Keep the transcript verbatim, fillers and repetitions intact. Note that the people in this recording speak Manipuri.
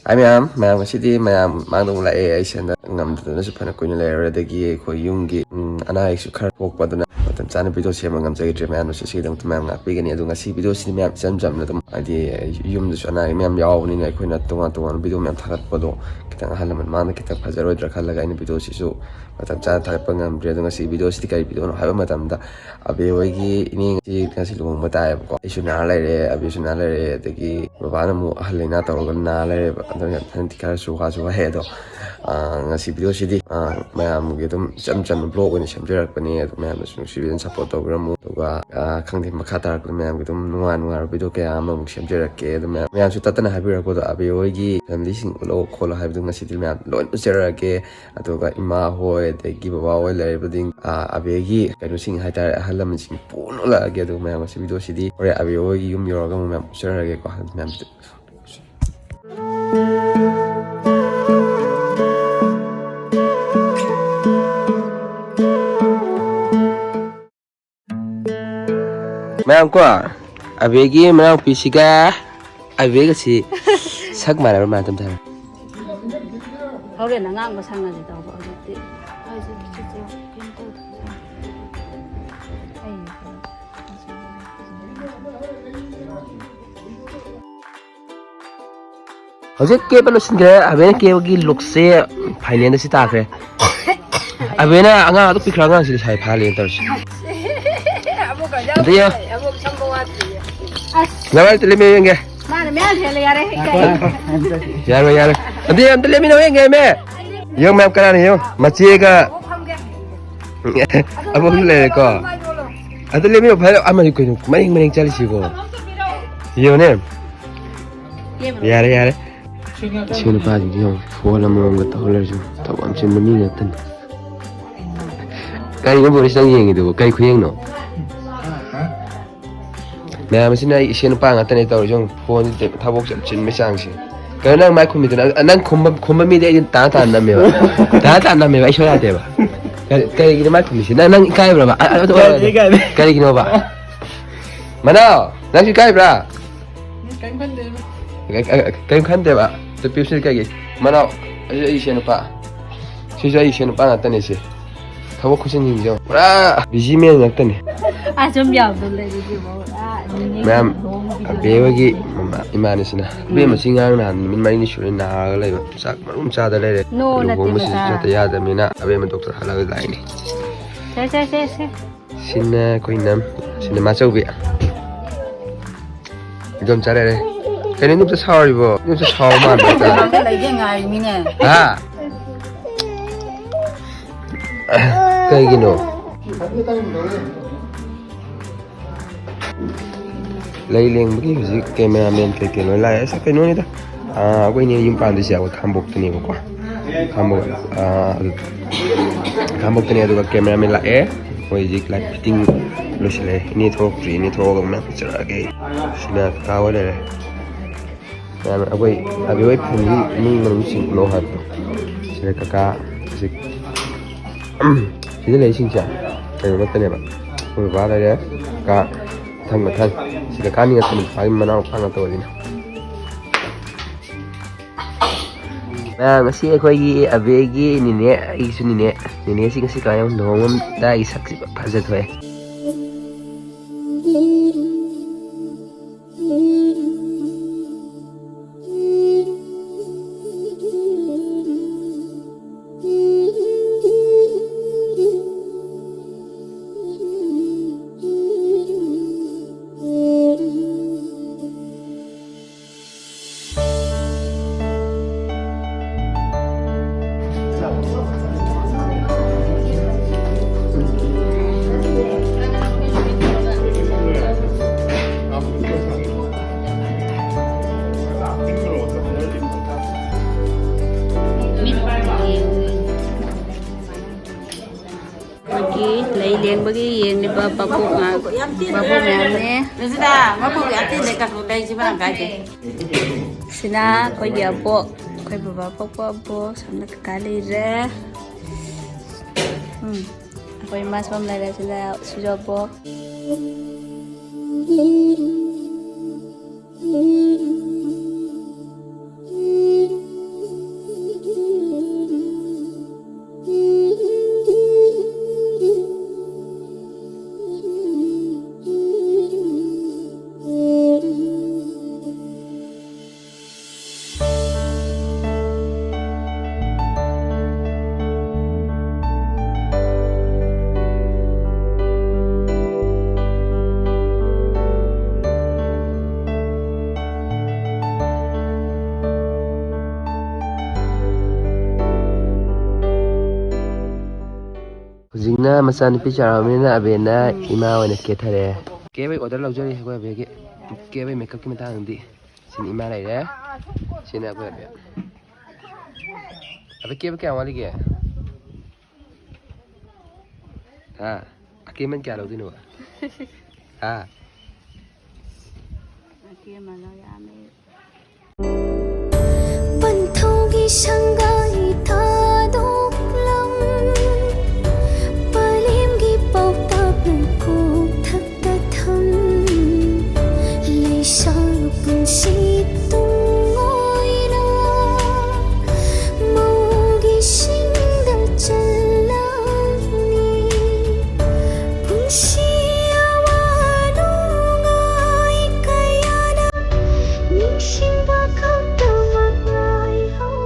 ꯍꯥꯏ ꯃꯌꯥꯝ, ꯃꯌꯥꯝ ꯉꯁꯤꯗꯤ ꯃꯌꯥꯝ ꯃꯥꯡꯗ ꯑꯃꯨꯛ ꯂꯥꯛꯑꯦ꯫ ꯑꯩ ꯁꯦꯟꯗ ꯉꯝꯗꯗꯅꯁꯨ ꯐꯅ ꯀꯨꯏꯅ ꯂꯩꯔꯨꯔꯦ꯫ ꯑꯗꯒꯤ ꯑꯩꯈꯣꯏ ꯌꯨꯝꯒꯤ, ꯎꯝ, ꯑꯅꯥ ꯑꯌꯦꯛꯁꯨ ꯈꯔ ꯄꯣꯛꯄ, ꯑꯗꯨꯅ ꯃꯇꯝ ꯆꯥꯅ ꯚꯤꯗꯤꯑꯣ ꯁꯦꯝꯕ ꯉꯝꯖꯈꯤꯗ꯭ꯔꯦ꯫ ꯃꯌꯥꯝꯅꯁꯨ ꯁꯤꯒꯤꯗꯃꯛꯇ ꯃꯌꯥꯝ ꯉꯥꯛꯄꯤꯒꯅꯤ꯫ ꯑꯗꯣ ꯉꯁꯤ ꯚꯤꯗꯤꯑꯣꯁꯤꯗꯤ ꯃꯌꯥꯝ ꯏꯆꯝ ꯆꯝꯅ ꯑꯗꯨꯝ, ꯍꯥꯏꯗꯤ ꯌꯨꯝꯗꯁꯨ ꯑꯅꯥ ꯑꯌꯦꯛ ꯃꯌꯥꯝ ꯌꯥꯎꯕꯅꯤꯅ ꯑꯩꯈꯣꯏꯅ ꯇꯣꯉꯥꯟ ꯇꯣꯉꯥꯟꯕ ꯚꯤꯗꯤꯑꯣ ꯃꯌꯥꯝ ꯊꯥꯒꯠꯄꯗꯣ ꯈꯤꯇꯪ ꯑꯍꯜ ꯂꯃꯟ ꯃꯥꯡꯗ ꯈꯤꯇꯪ ꯐꯖꯔꯣꯏꯗ꯭ꯔꯥ ꯈꯜꯂꯒ ꯑꯩꯅ ꯚꯤꯗꯤꯑꯣꯁꯤꯁꯨ ꯃꯇꯝ ꯆꯥꯅ ꯊꯥꯒꯠꯄ ꯉꯝꯗ꯭ꯔꯦ꯫ ꯑꯗꯣ ꯉꯁꯤ ꯚꯤꯗꯤꯑꯣꯁꯤꯗꯤ ꯀꯔꯤ ꯚꯤꯗꯤꯑꯣꯅꯣ ꯍꯥꯏꯕ ꯃꯇꯝꯗ, ꯑꯕꯦ ꯍꯣꯏꯒꯤ ꯏꯅꯦ ꯉꯁꯤ, ꯉꯁꯤ ꯂꯨꯍꯣꯡꯕ ꯇꯥꯏꯌꯦꯕꯀꯣ꯫ ꯑꯩꯁꯨ ꯅꯥ ꯂꯩꯔꯦ, ꯑꯕꯦꯁꯨ ꯅꯥ ꯂꯩꯔꯦ, ꯑꯗꯒꯤ ꯕꯕꯥꯅ ꯑꯃꯨꯛ ꯑꯍꯜ ꯂꯩꯅꯥ ꯇꯧꯔꯒ ꯅꯥ ꯂꯩꯔꯦꯕ꯫ ꯑꯗꯨꯅ ꯍꯟꯗꯛꯇꯤ ꯈꯔꯁꯨ ꯋꯥꯁꯨ ꯋꯥꯏ꯫ ꯑꯗꯣ, ꯑꯥ, ꯉꯁꯤ ꯚꯤꯗꯤꯑꯣꯁꯤꯗꯤ, ꯑꯥ, ꯃꯌꯥꯝꯒꯤ ꯑꯗꯨꯝ ꯏꯆꯝ ꯆꯝꯕ ꯕ꯭ꯂꯣꯒ ꯑꯣꯏꯅ ꯁꯦꯝꯖꯔꯛꯄꯅꯦ꯫ ꯑꯗꯣ ꯃꯌꯥꯝꯅꯁꯨ ꯅꯨꯡꯁꯤꯕꯤꯗꯨꯅ ꯁꯞꯄꯣꯔꯠ ꯇꯧꯕꯤꯔꯝꯃꯨ꯫ ꯑꯗꯨꯒ, ꯑꯥ, ꯈꯪꯗꯦ, ꯃꯈꯥ ꯇꯥꯔꯛꯄꯗ ꯃꯌꯥꯝꯒꯤ ꯑꯗꯨꯝ ꯅꯨꯡꯉꯥꯏ ꯅꯨꯡꯉꯥꯏꯕ ꯚꯤꯗꯤꯑꯣ ꯀꯌꯥ ꯑꯃ ꯑꯃꯨꯛ ꯁꯦꯝꯖꯔꯛꯀꯦ꯫ ꯑꯗꯣ ꯃꯌꯥꯝ, ꯃꯌꯥꯝꯁꯨ ꯇꯠꯇꯅ ꯍꯥꯏꯕꯤꯔꯛꯄꯗꯣ, ꯑꯕꯦ ꯍꯣꯏꯒꯤ ꯐꯦꯃꯤꯂꯤꯁꯤꯡ ꯎꯠꯂꯛꯑꯣ ꯈꯣꯠꯂꯣ ꯍꯥꯏꯕꯗꯣ ꯉꯁꯤꯗꯤ ꯃꯌꯥꯝ ꯂꯣꯏ ꯎꯠꯆꯔꯛꯑꯒꯦ꯫ ꯑꯗꯨꯒ ꯏꯃꯥ ꯍꯣꯏ, ꯑꯗꯒꯤ ꯕꯕꯥ ꯍꯣꯏ ꯂꯩꯔꯤꯕꯗꯤ, ꯑꯥ, ꯑꯕꯦꯒꯤ ꯀꯩꯅꯣꯁꯤꯡ ꯍꯥꯏꯇꯥꯔꯦ, ꯑꯍꯜ ꯂꯃꯟꯁꯤꯡ ꯄꯨꯟꯅ ꯎꯠꯂꯛꯑꯒꯦ꯫ ꯑꯗꯨꯒ ꯃꯌꯥꯝ ꯉꯁꯤ ꯚꯤꯗꯤꯑꯣꯁꯤꯗꯤ ꯍꯣꯔꯦꯟ ꯑꯕꯦ ꯍꯣꯏꯒꯤ ꯌꯨꯝ ꯌꯧꯔꯒ ꯑꯃꯨꯛ ꯃꯌꯥꯝ ꯎꯠꯆꯔꯛꯑꯒꯦꯀꯣ꯫ ꯑꯗꯨ ꯃꯌꯥꯝꯁꯤꯗ ꯃꯌꯥꯝ ꯀꯣ, ꯑꯕꯦꯒꯤ ꯃꯅꯥꯎꯄꯤꯁꯤꯒ ꯑꯕꯦꯒꯁꯤ ꯁꯛ ꯃꯥꯟꯅꯕ꯭ꯔꯥ ꯃꯥꯟꯅꯗꯕ꯭ꯔꯥ? ꯍꯣꯔꯦꯟ ꯑꯉꯥꯡꯕ ꯁꯪꯉꯁꯤ ꯇꯧꯕ ꯍꯧꯖꯤꯛꯇꯤ꯫ ꯑꯩ ꯍꯧꯖꯤꯛ ꯀꯦꯕ ꯂꯣꯏꯁꯤꯟꯈ꯭ꯔꯦ꯫ ꯑꯕꯦꯅ ꯀꯦꯕꯒꯤ ꯂꯨꯛꯁꯦ ꯐꯥꯏꯅꯦꯜꯗ ꯁꯤ ꯇꯥꯈ꯭ꯔꯦ꯫ ꯑꯕꯦꯅ ꯑꯉꯥꯡ ꯑꯗꯨ ꯄꯤꯛꯈ꯭ꯔ ꯑꯉꯥꯡꯁꯤꯗ ꯁꯥꯏ ꯐꯥꯍꯜꯂꯦꯅ ꯇꯧꯔꯤꯁꯦ꯫ ꯑꯝꯇ ꯌꯦꯡꯉꯣ꯫ ꯅꯃꯥꯏ ꯑꯝꯇ ꯂꯦꯝꯃ ꯌꯦꯡꯒꯦ꯫ ꯃꯥꯅ ꯃꯌꯥꯝ ꯍꯦꯜꯂꯦ, ꯌꯥꯔꯦ꯫ ꯌꯥꯔꯣꯏ, ꯌꯥꯔꯣꯏ꯫ ꯑꯗꯨꯗꯤ ꯑꯝꯇ ꯂꯦꯝꯃꯤꯟꯅꯧ ꯌꯦꯡꯒꯦ, ꯃꯦ꯫ ꯌꯦꯡꯉꯨ ꯃꯌꯥꯝ, ꯀꯅꯥꯅ ꯌꯦꯡꯉꯨ? ꯃꯆꯦꯒ ꯑꯃꯁꯨ ꯂꯩꯔꯦꯀꯣ꯫ ꯑꯗꯨ ꯂꯦꯝꯃꯤꯟꯅꯧ ꯐꯔꯦ꯫ ꯑꯃꯗꯤ ꯀꯩꯅꯣ ꯃꯔꯦꯡ ꯃꯔꯦꯡ ꯆꯠꯂꯤꯁꯤꯕꯣ? ꯌꯦꯡꯉꯨꯅꯦ꯫ ꯌꯥꯔꯦ, ꯌꯥꯔꯦ꯫ ꯁꯤ ꯅꯨꯄꯥꯁꯤꯡꯁꯤ ꯌꯦꯡꯉꯨ, ꯐꯣꯟ ꯑꯃꯃꯝꯒ ꯇꯧꯔ ꯂꯩꯔꯤꯁꯤ, ꯊꯕꯛ ꯌꯥꯝ ꯆꯤꯟꯕ ꯃꯤ ꯉꯥꯛꯇꯅꯤ꯫ ꯀꯔꯤꯅꯣ ꯕꯣꯔꯤꯁ ꯅꯪ ꯌꯦꯡꯉꯤꯗꯨꯕꯨ? ꯀꯔꯤ ꯈꯨꯌꯦꯡꯅꯣ? ꯃꯌꯥꯝ ꯑꯁꯤꯅ ꯑꯩ ꯏꯁꯦ ꯅꯨꯄꯥ ꯉꯥꯛꯇꯅꯦ ꯇꯧꯔꯤꯁꯤ, ꯌꯦꯡꯉꯨ, ꯐꯣꯟꯁꯤ ꯊꯕꯛꯁꯦ ꯌꯥꯝ ꯆꯤꯟꯕꯩ ꯆꯥꯡꯁꯦ꯫ ꯀꯩꯅꯣ ꯅꯪ ꯃꯥꯏ ꯈꯨꯝꯃꯤꯗꯨꯅ? ꯅꯪ ꯈꯨꯝꯕ, ꯈꯨꯝꯕ ꯃꯤꯗꯤ ꯑꯩꯗꯤ ꯇꯥꯅ ꯇꯥꯅ ꯅꯝꯃꯦꯕ꯫ ꯇꯥꯅ ꯇꯥꯅ ꯅꯝꯃꯦꯕ, ꯑꯩ ꯁꯣꯏ ꯌꯥꯗꯦꯕ꯫ ꯀꯔꯤ-, ꯀꯔꯤꯒꯤꯅꯣ ꯃꯥꯏ ꯈꯨꯝꯃꯤꯁꯤ? ꯅꯪ, ꯅꯪ ꯏꯀꯥꯏꯕ꯭ꯔꯕ? ꯑ, ꯑ, ꯑ, ꯀꯔꯤꯒꯤꯅꯣꯕ? ꯃꯅꯥꯎ, ꯅꯪꯁꯨ ꯏꯀꯥꯏꯕ꯭ꯔꯥ? ꯀꯩꯝ ꯈꯟꯗꯦ꯫ ꯀꯔꯤꯝ ꯈꯟꯗꯦꯕ꯫ ꯑꯗꯨ ꯄꯤꯞꯁꯤꯗꯤ ꯀꯩꯒꯤ? ꯃꯅꯥꯎ, ꯑꯁꯤ ꯑꯩ ꯏꯁꯦꯟ ꯅꯨꯄꯥ, ꯁꯤꯁꯨ ꯑꯩ ꯏꯁꯦꯟ ꯅꯨꯄꯥ ꯉꯥꯛꯇꯅꯦ꯫ ꯁꯤ ꯊꯕꯛ ꯈꯨꯠꯁꯤꯟꯁꯤꯡꯁꯦ ꯌꯦꯡꯉꯣ, ꯄꯨꯔꯥ ꯕꯤꯖꯤ ꯃꯦꯟ ꯉꯥꯛꯇꯅꯤ꯫ ꯑꯥ, ꯁꯨꯝ ꯌꯥꯎꯗꯧ ꯂꯩꯔꯤꯁꯤꯕꯣ꯫ ꯑꯥ, ꯅꯤꯅꯦ ꯃꯌꯥꯝ, ꯂꯨꯍꯣꯡꯕꯒꯤꯗꯣ ꯑꯕꯦ ꯍꯣꯏꯒꯤ ꯂꯩꯔꯤꯁꯤꯕꯣ꯫ ꯃꯃꯥ-, ꯏꯃꯥꯅꯤꯁꯤꯅ, ꯎꯝ꯫ ꯑꯕꯦꯝꯃ ꯃꯁꯤ ꯉꯔꯥꯡ ꯅꯍꯥꯟ ꯅꯨꯃꯤꯠ ꯃꯔꯤꯅꯤ ꯁꯨꯔꯦ ꯅꯥꯔꯒ ꯂꯩꯕ, ꯆꯥꯛ ꯃꯔꯨꯝ ꯆꯥꯗ ꯂꯩꯔꯦ꯫ ꯅꯣ, ꯅꯠꯇꯦ, ꯂꯨꯍꯣꯡꯕꯁꯤ ꯃꯆꯥ꯫ ꯆꯠꯇ ꯌꯥꯗꯕꯅꯤꯅ ꯑꯕꯦꯝꯃ ꯗꯣꯛꯇꯔ ꯍꯜꯂꯛꯑꯒ ꯂꯥꯛꯏꯅꯦ꯫ ꯁꯦ, ꯁꯦ, ꯁꯦ, ꯁꯦ꯫ ꯁꯤꯅ ꯑꯩꯈꯣꯏ ꯏꯅꯝ, ꯁꯤꯅ ꯃꯥꯆꯧꯕꯤ꯫ ꯏꯗꯣꯝꯆꯥ ꯂꯩꯔꯦ꯫ ꯀꯩꯅꯣ ꯏꯗꯣꯝꯆꯥ ꯁꯥꯎꯔꯤꯕꯣ? ꯏꯗꯣꯝꯆꯥ ꯁꯥꯎꯕ ꯃꯥꯟꯕ ꯍꯥꯏꯇꯥꯔꯦ꯫ ꯃꯃꯥꯡꯗ ꯂꯩꯒꯦ ꯉꯥꯏꯔꯤꯃꯤꯅꯦ꯫ ꯍꯥ? ꯀꯩꯒꯤꯅꯣ? ꯂꯩ ꯂꯦꯡꯕꯒꯤ ꯍꯧꯖꯤꯛ ꯀꯦꯃꯦꯔꯥꯃꯦꯟ ꯀꯩꯀꯩ ꯂꯣꯏ ꯂꯥꯛꯑꯦ꯫ ꯑꯁ, ꯀꯩꯅꯣꯅꯤꯗ, ꯑꯥ, ꯑꯩꯈꯣꯏ ꯏꯅꯦ ꯌꯨꯝ ꯄꯥꯟꯗꯣꯏꯁꯦ ꯑꯩꯈꯣꯏ ꯈꯥꯡꯉꯕꯣꯛꯇꯅꯦꯕꯀꯣ꯫ ꯈꯥꯡꯉꯕꯣꯛ, ꯑꯥ, ꯑꯗꯨ ꯈꯥꯡꯉꯕꯣꯛꯇꯅꯦ꯫ ꯑꯗꯨꯒ ꯀꯦꯃꯦꯔꯥꯃꯦꯟ ꯂꯥꯛꯑꯦ꯫ ꯑꯩꯈꯣꯏ ꯍꯧꯖꯤꯛ ꯂꯥꯏꯠ ꯐꯤꯠꯇꯤꯡ ꯂꯣꯏꯁꯤꯜꯂꯦ꯫ ꯏꯅꯦ ꯊꯣꯛꯂꯛꯇ꯭ꯔꯤ꯫ ꯏꯅꯦ ꯊꯣꯛꯂꯛꯑꯒ ꯃꯌꯥꯝ ꯄꯤꯛꯆꯔꯛꯑꯒꯦ꯫ ꯁꯤꯅ ꯀꯀꯥ ꯍꯣꯏ ꯂꯩꯔꯦ꯫ ꯃꯌꯥꯝ ꯑꯩꯈꯣꯏ ꯑꯕꯦ ꯍꯣꯏ ꯐꯦꯃꯤꯂꯤ ꯏꯃꯨꯡ ꯃꯅꯨꯡꯁꯤꯡ ꯂꯣ ꯍꯥꯏꯕꯗꯣ꯫ ꯁꯤꯗ ꯀꯀꯥ ꯍꯧꯖꯤꯛ ꯁꯤꯗ ꯂꯩꯔꯤꯁꯤꯡꯁꯦ ꯀꯩꯅꯣ ꯉꯥꯛꯇꯅꯦꯕ꯫ ꯑꯩꯈꯣꯏ ꯕꯕꯥ ꯂꯩꯔꯦ, ꯀꯀꯥ ꯃꯊꯪ ꯃꯊꯪ꯫ ꯁꯤ ꯀꯀꯥ ꯑꯅꯤ ꯉꯥꯛꯇꯅꯦ, ꯀꯀꯥꯒꯤ ꯃꯅꯥꯎ ꯅꯨꯄꯥ ꯉꯥꯛꯇ ꯑꯣꯏꯗꯣꯏꯅꯦ꯫ ꯃꯌꯥꯝ, ꯉꯁꯤ ꯑꯩꯈꯣꯏꯒꯤ ꯑꯕꯦꯒꯤ ꯅꯤꯅꯦ, ꯑꯩꯒꯤꯁꯨ ꯅꯤꯅꯦ, ꯅꯤꯅꯦꯁꯤ ꯉꯁꯤ ꯀꯃꯥꯏꯅ ꯂꯨꯍꯣꯡꯉꯝꯗꯥꯏꯒꯤ ꯁꯛꯁꯤ ꯐꯖꯊꯣꯛꯑꯦ꯫ ꯑꯩꯈꯣꯏꯒꯤ ꯂꯩ ꯂꯦꯡꯕꯒꯤ ꯌꯦꯡꯂꯤꯕ ꯚꯥꯕꯣꯛ ꯉꯥꯛ-, ꯚꯥꯕꯣꯛ ꯃꯌꯥꯝꯅꯦ꯫ ꯁꯤꯅ ꯑꯩꯈꯣꯏꯒꯤ ꯑꯕꯣꯛ, ꯑꯩꯈꯣꯏ ꯕꯕꯥ ꯄꯣꯛꯄ ꯑꯕꯣꯛ, ꯁꯣꯝꯗ ꯀꯀꯥ ꯂꯩꯔꯦ꯫ ꯎꯝ, ꯑꯩꯈꯣꯏ ꯏꯃꯥ ꯁꯣꯝ ꯂꯩꯔꯦ, ꯁꯤꯅ ꯁꯤꯁꯨ ꯑꯕꯣꯛ꯫ ꯃꯆꯥꯅꯨꯄꯤ ꯆꯥꯎꯔꯕꯅꯤꯅ ꯑꯕꯦꯅ ꯏꯃꯥ ꯑꯣꯏꯅ ꯀꯦꯊꯔꯦ꯫ ꯀꯦꯕꯩ ꯑꯣꯔꯗꯔ ꯂꯧꯖꯔꯤ ꯑꯩꯈꯣꯏ ꯑꯕꯦꯒꯤ꯫ ꯀꯦꯕꯩ ꯃꯦꯀꯞꯀꯤ ꯃꯇꯥꯡꯗꯗꯤ ꯁꯤꯅ ꯏꯃꯥ ꯂꯩꯔꯦ꯫ ꯁꯤꯅ ꯑꯩꯈꯣꯏ ꯑꯕꯦ꯫ ꯑꯕꯦ, ꯀꯦꯕ ꯀꯌꯥꯝ ꯋꯥꯠꯂꯤꯒꯦ? ꯍꯥ? ꯑꯀꯦꯃꯟ ꯀꯌꯥ ꯂꯧꯗꯣꯏꯅꯣꯕ? ꯍꯥ? ꯑꯀꯦꯃꯟ ꯂꯧ ꯌꯥꯝꯃꯦ꯫ ꯄꯟꯊꯧꯒꯤ ꯁꯪꯒꯥꯏ ꯊꯥꯗꯣꯛꯂꯝ, ꯄꯂꯦꯝꯒꯤ ꯄꯥꯎꯇꯥꯛꯅ ꯀꯣꯛꯊꯛꯇ ꯊꯝ, ꯂꯩꯁꯥ ꯄꯨꯟꯁꯤ ꯇꯨꯡ ꯑꯣꯏꯔ, ꯃꯧꯒꯤ ꯁꯤꯡꯗ ꯆꯜꯂꯝꯃꯤ꯫ ꯄꯨꯟꯁꯤ ꯑꯋꯥ ꯅꯨꯡꯉꯥꯏ ꯀꯌꯥꯅ ꯅꯤꯡꯁꯤꯡꯕ ꯈꯛꯇꯃꯛ ꯉꯥꯏꯍꯧ꯫